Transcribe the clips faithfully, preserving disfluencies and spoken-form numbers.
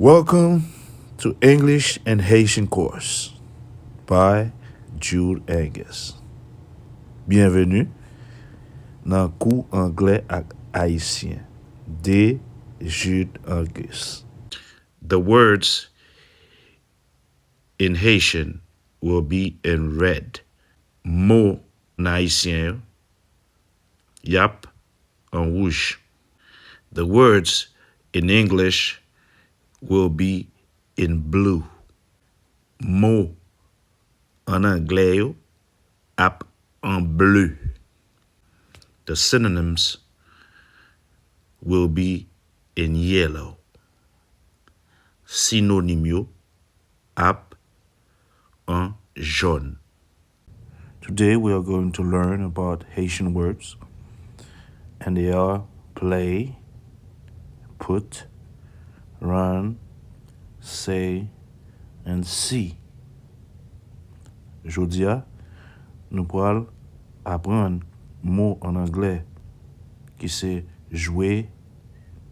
Welcome to English and Haitian course by Jude Angus. Byenveni nan kou anglè ak ayisyen de Jude Angus. The words in Haitian will be in red. Mo an ayisyen yo, y ap an wouj. The words in English will be in blue. Mo an anglè yo ap an ble. The synonyms will be in yellow. Sinonim yo ap an jòn. Today we are going to learn about Haitian words, and they are play, put, run, say, and see. Jodi a, nou pral aprann mo an anglè ki se jwe,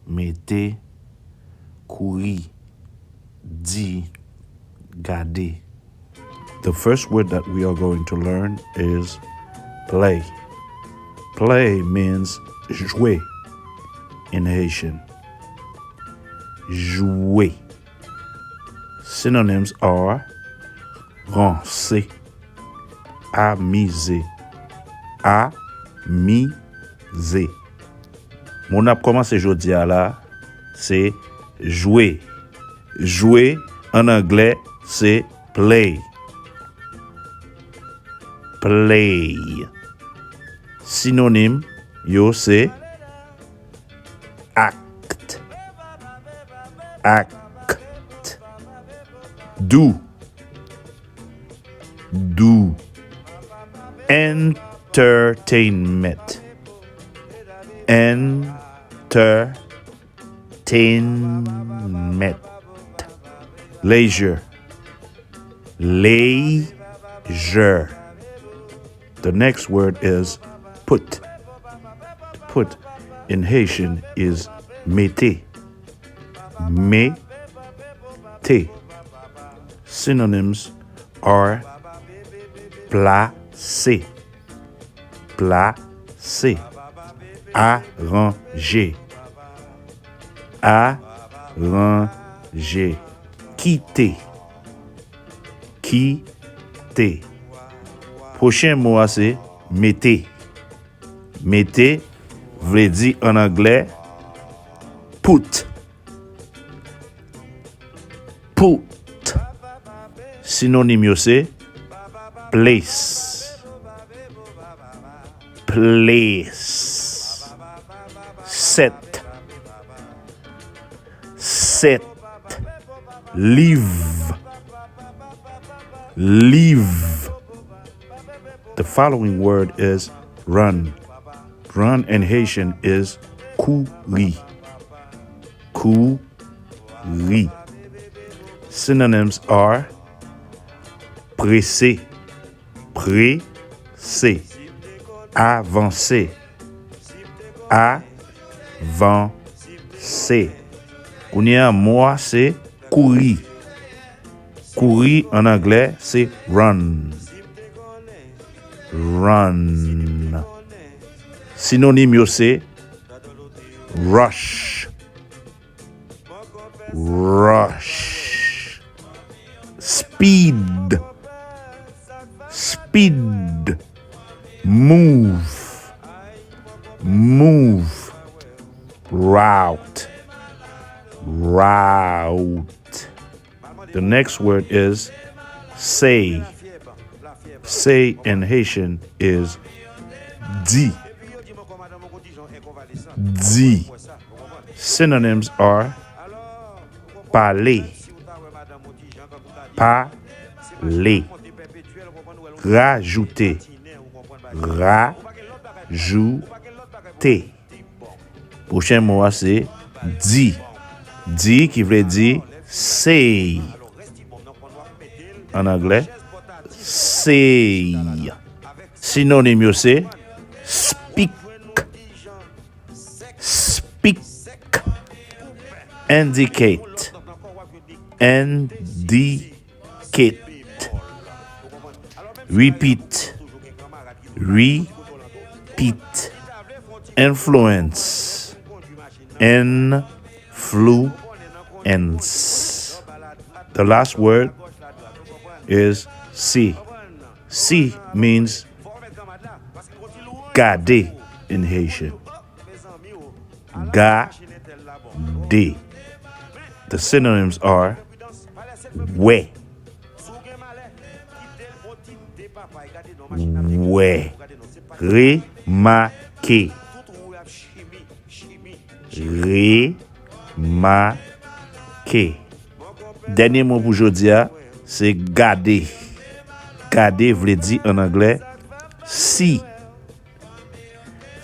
mete, kouri, di, gade. The first word that we are going to learn is play. Play means jwe in Haitian. Jwe. Synonyms are ranse, amize, amize. Mo n ap kòmanse jodi a la se jwe. Jwe an anglè se play. Play. Sinonim yo se act, act, do, do, entertainment, entertainment, leisure, leisure. The next word is put. Put in Haitian is mete. Mete. Synonyms are plase, plase, aranje, aranje, kite, kite. Pwochen mo a se mete. Mete vle di an anglè put. Put. Sinonim yo se place, place, set, set, leave, leave. The following word is run. Run in Haitian is kouri. Kouri. Synonyms are prese, prese, avanse, avanse. Kounye a, mo a se kouri. Kouri an anglè se run. Run. Sinonim yo se rush, rush, speed, speed, move, move, route, route. The next word is say. Say in Haitian is di. Di. Synonyms are pale, pale, rajoute, rajoute. Pwochen mo a se di. Di ki vle di say. An anglè, say. Sinonim yo se speak, speak, indicate, Indicate. Repeat. Repeat. Influence. Influence. The last word is see. See means gade in Haitian. Gade. The synonyms are wè. Wè. Remake. Remake. Dènye mo pou jodi a, se gade. Gade vle di an anglè see.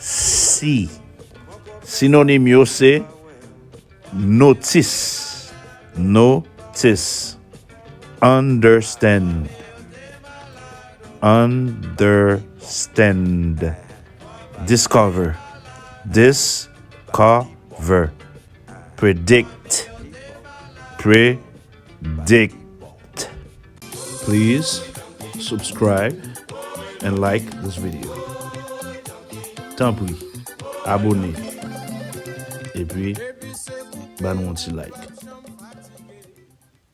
See. Sinonim yo se notice. Notice. Understand. Understand. Discover. Discover. Predict. Predict. Please subscribe and like this video. Tanpri, abone. Epi, ba nou yon ti like.